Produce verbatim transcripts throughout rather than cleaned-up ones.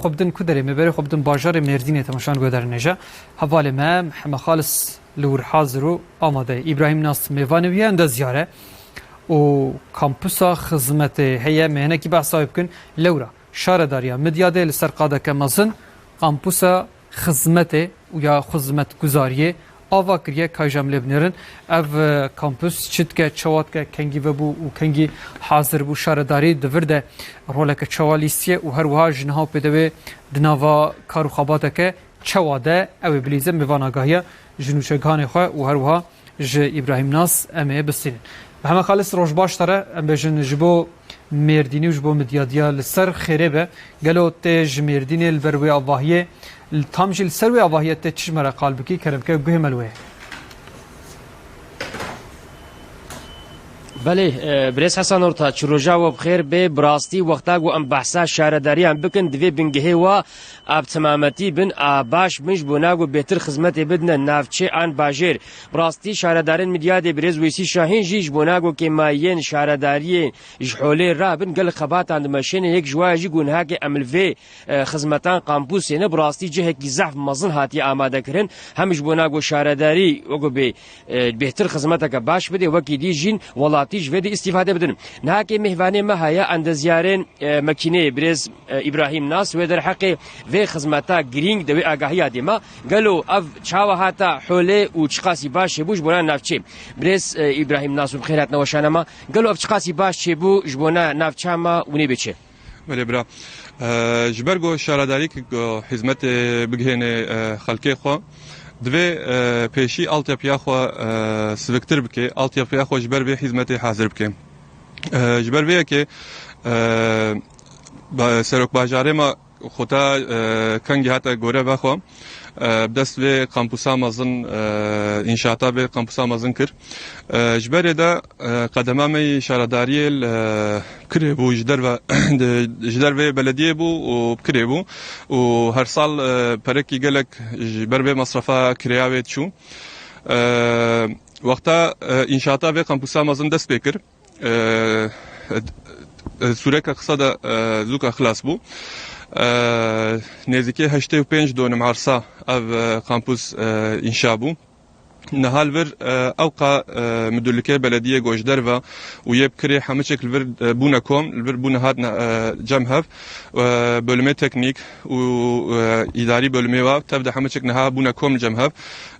Xwe bidin ku derê me berê xwe bidin bajarê Mêrdînê temaşan guhdarên hêja. Hevalê me Mihemed Xalis li wir hazir û amade ye. Îbrahîm Nas mêvanê wî ye, endezyar e. Û kampusa xizmetê heye, me hinekî behsa wê bikin. Lewra şaredariya Midyadê li ser qadeke mezin kampusa xizmetê û ya xizmetguzariyê ava kiriye, ka jî em lê binêrin. Ev, e, kampus çi dike, çawa dike, kengî vebû û kengî hazir bû? Şaredarî di vir de roleke çawa lîstiye û her wiha ji niha û pêdewê di nava kar û xebateke çawa de? Ew ê bilîze mêvan agahiya ji nûçegihanê xwe û her wiha ji Îbrahîm Nas em ê bistînin. Mihemed Xalis, roj baş te re, em bêjin ji bo Mêrdînî û ji bo Midyadiya li ser xêrê be. Gelo tê ji Mêrdînê li ber wê avahiyê, li tam jî li ser wê avahiyê tê çi ji me re qal bikî? Kerem ke guhê me li wê ye. Belê, e, birêz Hesen Ortaç, roja we bi xêr bê. Bi rastî wexta ku em behsa şaredariyan bikin, divê bingehê wa a bi temametî bin, a baş bin, ji bona ku bêhtir xizmetê bidine navçê an bajêr. Bi rastî şaredarên Midyadê birêz Weysî Şahîn jî ji bona ku kêmayiyên şaredariyê ji holê rabin, gelek xebatan dimeşêne, yek ji wa jî ku nihakê em li vê, e, xizmetan kampusê ne, bi rastî cihekî zehf mezin hatiye amadekirin. Hem ji bona ku şaredarî wekî bê, e, bêhtir xizmeteke baş bidê, wekî dî jîn welatî ji vê dê îstîfade bidin. Nihakê mêhvanê me heye, endezyarên, e, mekîneyê birêz, e, Îbrahîm Nas, wê derheqê vê xizmeta girîng de wê agahiya dê me. Gelo ev çawa hata holê û çiqasî baş hebû ji bona navçê? Birêz, e, Îbrahîm Nas, û bi xêr hatine weşana me. Gelo ev çiqasî baş çêbû ji bona navça me û nêbê çi? Belê bira. E, ji ber ku şaredarî ku hizmetê bigihêne, e, xelkê xwe, divê, e, pêşî altyapıya xwe, e, siviktir bike, altyapıya xwe ji ber vê hizmetê hazir bike. E, ji ber vê yekê, e, ba-, serokbajarê me xwe ta, e, kengî hate gore vexwe, e, bi dest vê kampusa mezin, e, înşaata vê kampusa mezin kir. E, ji berê de, e, qedema me yî şaredariyê li, e, kirê bû, ji derve, ji dervê belediyê bû û kirê bû û her sal, e, perekî gelek ji ber vê mesrefa kireya wê diçû. E, wexta, e, înşaata vê kampusa mezin dest pê kir, e, e, sûreke qisa de, e, zûka xilas bû. E, nêzîkê heştê û pênc donim arsa ev, e, kampus, e, înşa bû. Niha li vir, e, ewqa, e, müdürlükê belediyê goşder ve û yê bi kirê hemiçik li vir, e, bûne kom, li vir bûne hatine, e, cem hev, e, bölümê teknîk û, e, îdarî bölümê ve tev de hemiçik niha bûne kom li cem hev.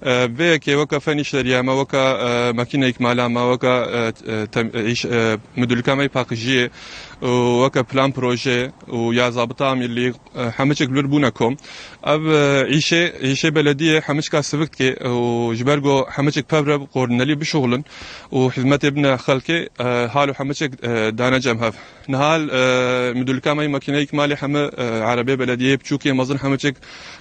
E, vê yekê weke fen işleriya me, weke, e, makîne îkmala me, weke, e, e, tem-, e, îş, e, müdürlüka me yê paqijiyê û weke plan proje û ya zabita milli, e, hemiçik li vir bûne kom. Ev, e, îşê, îşê belediyê hemiçka sivik dike û ji ber ku hemiçik pevre bi koordinelî bişuxulin û hizmetê bine xelkê, e, halo hemiçik, e, dane cem hev. Niha, e, müdürlika me yê makîneyê îkmalê heme, e, erebê belediyeyê biçûkê mezin hemiçik,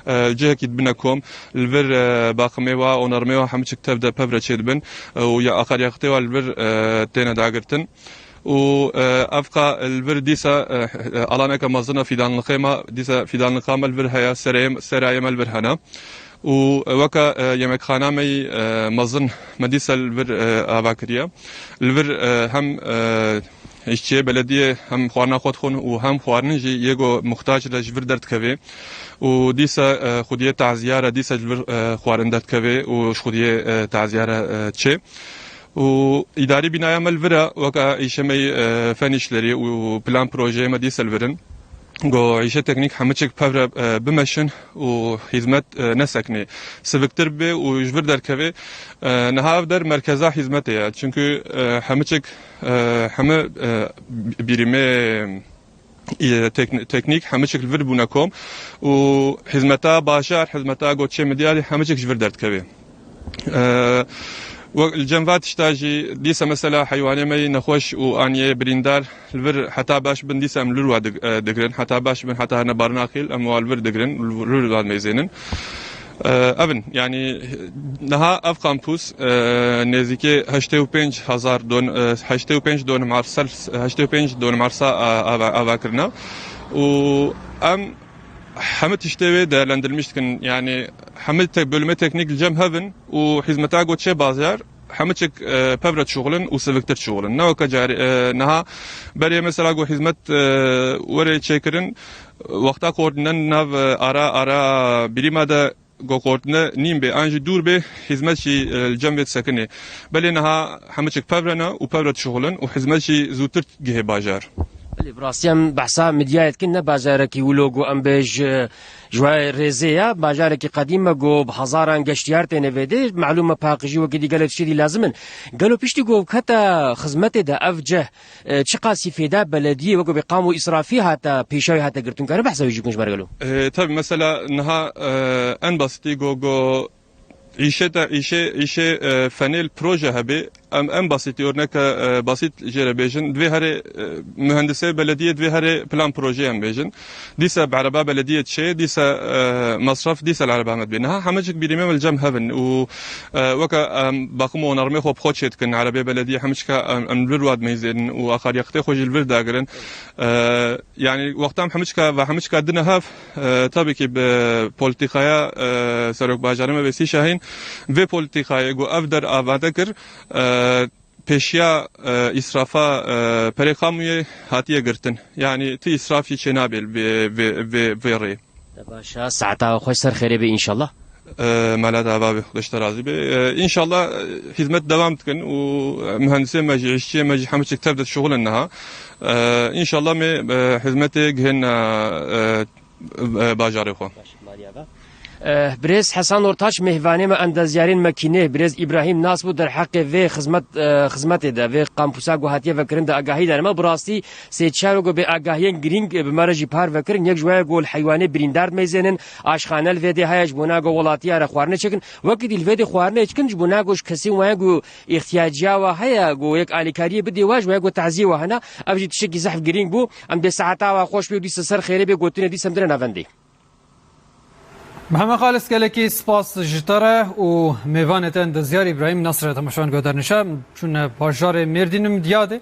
e, cihekî dibine kom. Li vir, e, baqimê wa, onarmê wa hemiçik tev de pevre çêdibin, e, û ya akaryakitê wa li vir, e, têne dagirtin. Û, e, evqa li vir dîsa, e, e, alaneke mezin e fîdanlixê me, dîsa fîdanlixa me li vir heye, serayê, serayê me li vir hene. Û, e, weke, e, yemekxana me yî, e, mezin me dîsa li vir, e, ava kiriye. Li vir, e, hem, e, îşçiyê belediyê hem xwarina xwe dixwin û hem xwarin jî yê ku muxtac re ji vir derdikeve. Û dîsa, e, xwediyê taziya re dîsa ji vir, e, xwarin derdikeve û ji xwediyê, e, taziya re, e, çê. Û îdarî bînaya me li vir e, weke îşê me yê, e, fen îşlerî û plan projeyê me dîsa li vir in. Go îşê teknîk hemiçik pevre, e, bimeşin û hizmet, e, neseknê. Siviktir bibe û ji vir derkeve. E, niha ev der merkeza hizmetê ye. Çimkî, e, hemiçik, e, hemi, e, bîrîmê, e, tekn-, teknîk hemiçik li vir bûne kom û hizmeta bajar, hizmeta goçê midyarî hemiçik ji vir derdikeve. E, wek li cem va tişta jî dîsa mesela heywanê me yê nexweş û an yê birîndar li vir heta baş bin dîsa em li vir wa dig-, e, digirin. Heta baş bin, heta hene barnaqîl em wa li vir digirin, li vir wa dimeyzênin. E, ev in, yanî niha ev kampus, e, nêzîkê heştê û pênc hezar don-, e, heştê û pênc donim arsa, heştê û pênc donim arsa a-, ava, ava kirine. Û em hemî tiştê wê değerlendirilmiş dikin. Yanî hemî te-, bölümê teknîk li cem hev in û hizmeta ku çê bajar hemiçik, e, pevre dişuxulin û siviktir dişuxulin. Ne weke carî, e, niha berê mesela ku hizmet, e, were çêkirin, Wexta ku ordine nav, e, ara, ara birîma de ku ordine nîm bê an jî dûr bê, hizmet jî, e, li cem vê disekine. Belê niha hemû çik pevre ne û pevre dişuxulin û hizmet jî zûtir gihê bajar. Belê, bi rastî em behsa Midyayê dikin, ne bajarekî wilo ku em bê ji, ji we rêzê ye, bajarekî qedîm e ku bi hezaran geştiyar têne vê dê. Melûm e paqijî wekî dî gelek tiştê dî lazim in. Gelo piştî ku kete xizmetê de ev cih, e, çiqasî fêda belediyê wekî bê qam û îsrafî hate pêşawî hate girtin? Kare behsa wî jî bikin ji me re gelo? E, tabii mesela niha, e, en basitî ku, ku îşe te, îşe, îşe, e, fenêl proje hebê, em, en basitî örnek, e, basit jê re bêjin. Divê herê, e, mühendisê belediyê divê herê plan proje em bêjin. Dîsa bi ereba belediyê diçê, dîsa, e, masraf, dîsa li ereba me dibê. Niha hemû çik birîmê me li cem hev in û, e, weke em baqim û onarmê xwe bi xwe çê dikin. Erebê belediyê hemû çika em, em li vir wa dimeyzênin û axariyaqitê xwe jî li vir dagirin. E, yanî wexta em hemû çika ve hemû çika dine hev, e, tabii ki bi polîtîkaya, e, serokbajarê me Vêsî Şahîn, vê polîtîkayê ku ev der avade kir, e, pêşiya, e, îsrafa, e, perê qamûyê hatiye girtin. Yanî tu îsraf jî çênabê li vê, vê, vê, vê rê. Te baş e, saeta xweş, ser xêrê bê înşallah. E, mela te ava bê, Xwedê ji te razî bê. E, înşallah, e, hizmet devam dikin û, e, mühendisê me jî, îşçiyê me jî hemû çik tev de dişuxulin niha. E, înşallah me, e, hizmetê gihên, e, e, e, bajarê xwe. Eh, birêz Hesan Ortaç, mêvanê me, endezyarên me kînê, birêz Îbrahîm Nas bû derheqê vê xizmet, eh, xizmetê de, vê kampûsa ku hatiye vekirin de agahî dane me. Bi rastî sê çar ku bê agahiyên girîng, eh, bi me re jî parve kirin. Yek ji we ye ku li heywanê birîndar dimeyzênin, aşxane li vê dê heye ji bona ku welatiya re xwarinê çêkin. Wekî dî li vê dê xwarinê çêkin ji bona ku ji kesên we ye ku îhtiyaciya we heye ku yek alîkariyê bidê we, ji we ye ku taziyê we hene. Ev jî tiştekî zehf girîng bû. Em dê saeta we xweş bê û dîsa ser xêrê bê gotinê dîsa em dire navendê. Mihemed Xalis, gelekî spas ji te re û mêvanê te endezyar Îbrahîm Nasir e temaşevan guhdarên şe. Çûne bajarê Mêrdîn û Midyadê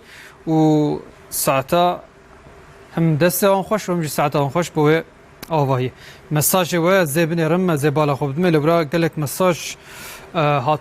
û saeta hem destê wan xweş û hem jî saeta wan xweş bo wê avahiyê. Mesajê we ez zê binêrim, ez zê bala xwe bidimê, lê bira gelek mesaj, e, hat.